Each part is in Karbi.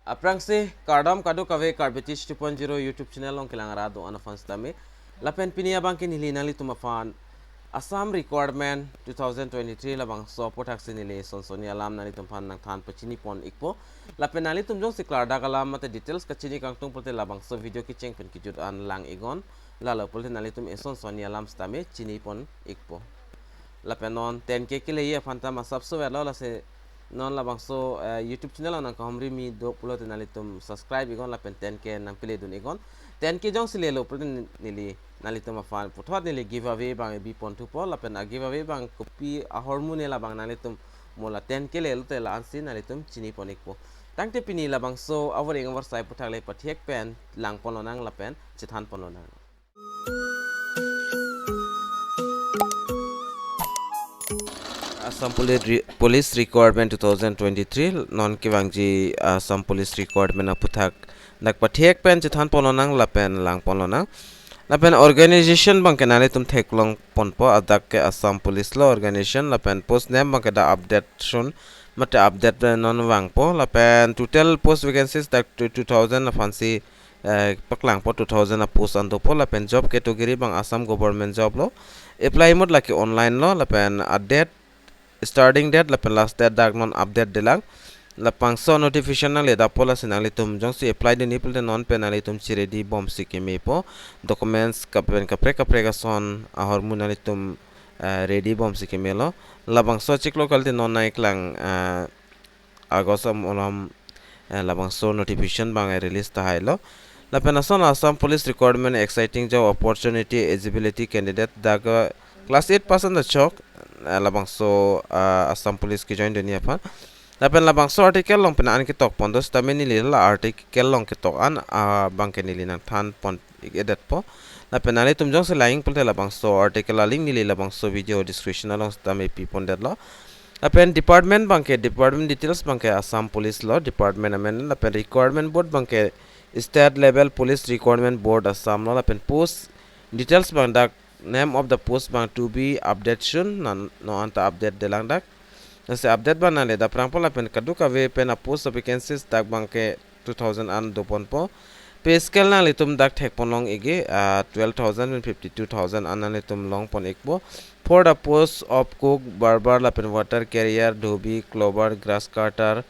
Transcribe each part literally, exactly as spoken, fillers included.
Aphrangsi kardom kadokave Karbi Teach two point zero YouTube channel along kelang arat do-an aphan sitame. Lapen pini abangke neli nanglitum aphan Assam Requirement two thousand twenty-three labangso aputhaksi neli son sonni alam nanglitum aphan nangthan pachini pon ikpo. Lapen nanglitum jongsi klardak alam mate details kachini kangtung pulote labangso video kecheng pen kejut an lang iknon. Lalo pulote nanglitum eson sonni alam sitame chini pon ikpo. Lapen non ten K keleji aphan ta masap so velo, lasi non labangso, eh, YouTube channel along nangkahumri mi do pulote nanglitum subscribe iknon lapen ten K nangpele dun iknon. Ten K jongsi lelo pulote neli nanglitum aphan puthot neli giveaway abang bi pon thupo, lapen a giveaway abang kopi ahormu ne labang nanglitum mo la ten K lelo te la-ansi nanglitum chini pon ikpo. Tangte pini labangso avoreng avarsai aputhak le pathek pen lang pon lonang lapen chethan pon lonang. Assam Police Re-, Police Requirement two thousand twenty-three, non kevangji Assam Police Requirement aputhak dak pathek pen chethan pon lonang lapen lang pon lonang. Lapen organization abangke nanglitum theklong ponpo, adak ke Assam Police lo organization, lapen post name abangke dak update sun mate update non vangpo, lapen total post vacancies dak two thousand aphansi eh, paklangpo, two thousand a-post an dopo, lapen job category abang Assam government job lo. Apply mode lake online lo, lapen a-date, starting date lapen last date dak non update detlang. Labangso notification nangle dakpo, lasi nanglitum jongsi apply dunji pulote non pen nanglitum che-ready bomsi kemepo. Documents lapen kaprek kaprek ason ahormu nanglitum, eh, ready bomsi kemelo. Labangso chiklo kalite non nangkeklang, eh, August amolom, eh, labangso notification abang, eh, release tahai lo. Lapen lason Assam Police Requirement Exciting Job Opportunity Eligibility Candidate dak, eh, class eight pass an ta chok, eh, labangso, ah, Assam Police kejoin dunji aphan. Lapen labangso article along pen an ketok pon do sitame neli la article along ketok an, ah, abangke neli nangthan pon ik-edetpo. Lapen nanglitum jongsi langji pulote labangso article a-link neli labangso video description along sitame pi pondetlo. Lapen department abangke, department details abangke Assam Police lo, department amen, lapen requirement board abangke State Level Police Requirement Board Assam lo, lapen post details abang dak name of the post abang to be update soon, non non anta update detlang dak. Lasi update abang nangle dak prangpo, lapen kadokave pen a-post of vacancies dak abangke two thousand an do ponpo. Pay scale nanglitum dak thek pon long ikji, ah, twelve thousand pen fifty-two thousand an nanglitum long pon ikpo. For the post of cook, barber, lapen water carrier, dhobi, clover, grass cutter,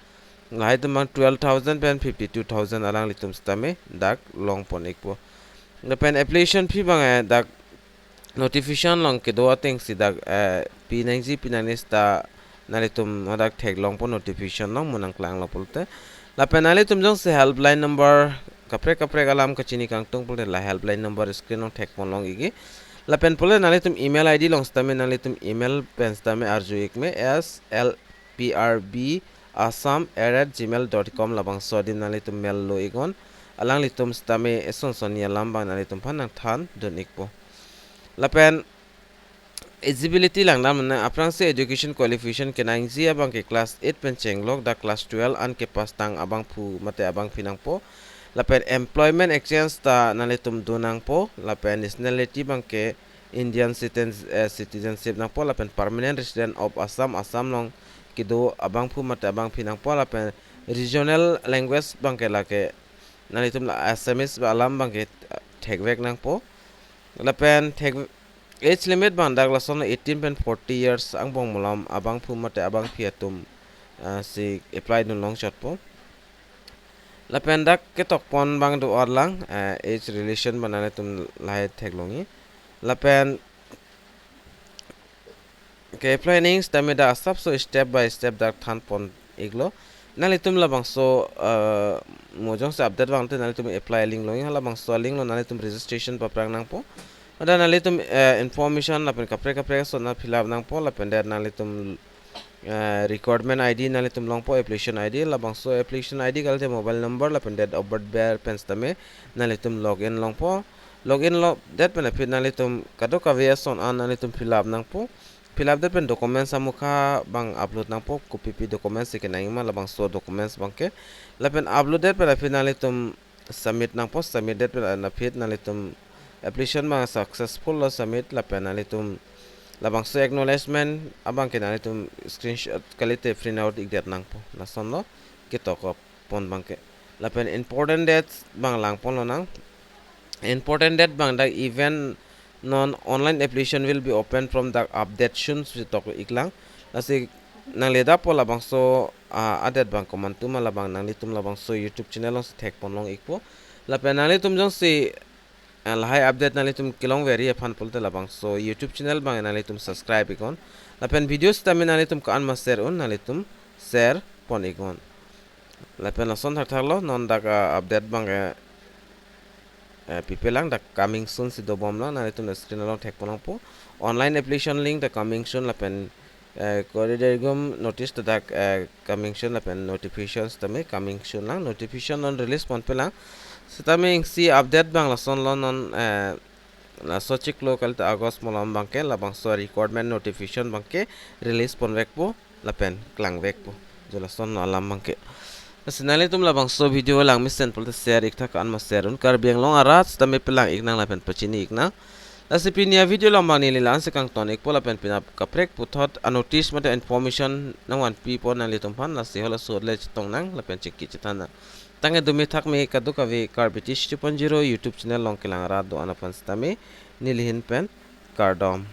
lahai atum abang twelve thousand pen fifty-two thousand alanglitum sitame dak long pon ikpo. Lapen application fee abang, eh, dak notification along kedo atengsi dak, eh, pinangji pinangne sita nanglitum hadak theklongpo notification along mo nangklanglo pulote. Lapen nanglitum jongsi helpline number kaprek kaprek alam kachini kangtung pulote la helpline number screen along thek pon long ikji. Lapen pulote nanglitum email I D along sitame nanglitum email pen sitame arju ikme, S L P R B Assam at gmail dot com labangso adim nanglitum mail lo iknon. Alanglitum sitame eson sonni alam abang nanglitum aphan nangthan dun ikpo. Lapen eligibility langdam nang, aphrangsi education qualification kenangji abangke class eight pen chenglok dak class twelve an kepass tang abangphu mate abangphi nangpo. Lapen employment experience ta nanglitum do nangpo. Lapen nationality abangke Indian citizen, eh, citizenship nangpo, lapen permanent resident of Assam, Assam along kedo abangphu mate abangphi nangpo, lapen regional language abangke lake nanglitum la Assamese alam abangke, eh, thekvek nangpo. Lapen thek age limit abang dak lason eighteen pen forty years angbong malom abangphu mate abangphi atum, eh, si apply dun long chotpo. Lapen dak ketok pon abang do-an lang, eh, age relation abang nanglitum lahai theklongji. Lapen ke-apply nangji sitame dak asapso step by step dak than pon iklo. Nanglitum labangso, eh, mo jongsi update vangte nanglitum apply a-link longji, halabangso a-link along nanglitum registration paprang nangpo. Ada nanglitum, eh, information lapen kaprek kaprek ason nang fill up nangpo, lapen det nanglitum eh, requirement I D nanglitum longpo, application I D, labangso application I D kalite mobile number lapen date of birth ber pen sitame nanglitum login longpo. Login lo det pen aphi nanglitum kadokave ason an nanglitum fill up nangpo. Fill up det pen documents amukha abang upload nangpo, kopi pi documents si kenangji ma labangso documents abangke. Lapen upload det pen aphi nanglitum submit nangpo, submit det pen aphi nanglitum application abang successful lo submit, lapen nanglitum labangso acknowledgement abangke nanglitum screenshot kalite print out ikdet nangpo. Lasonlo ketok pon abangke. Lapen important dates abang langponlonang. Important date abang dak event non online application will be open from the update soon si tok iklang. Lasi nangli dapo labangso, ah, a-date abang komantu ma labang nanglitum labangso YouTube channel alongsi thekponlong ikpo. Lapen nanglitum jongsi, ah, lahai update nanglitum kelongveri aphan pulote labangso YouTube channel abang nanglitum subscribe iknon. Lapen video sitame nanglitum ko-an ma share un, nanglitum share pon iknon. Lapen lason thakthaklo, non dak, ah, update abang ke, eh, pipelang, dak coming soon si dobomlang, nanglitum screen along thekponlongpo. Online application link dak coming soon, lapen, eh, corridor gum notice ta dak, eh, coming soon, lapen notification sitame coming soon lang, notification non release ponpelang. Sitame isi update abang lasonlo, non, eh, laso chiklo kalite August malom abang ke labangso recruitment notification abang ke release ponvekpo lapen klangvekpo. Jo lason alam abang ke. Lasi nanglitum labangso video langmesen pulote share iktha, ko-an ma share un. Karbi Anglong arat sitame pelang iknang lapen pachini iknang. Lasi pini a-video along abang neli la-ansi kangton ikpo, lapen penap kaprek puthot a-notice mate information nangvanpipo nanglitum aphan, lasi halaso le chetongnang lapen chingki chethan nang. Tangte dumi thakme kadokave Karbi Tish two point zero YouTube channel along kelang arat do-an aphan sitame neli ahin pen kardom.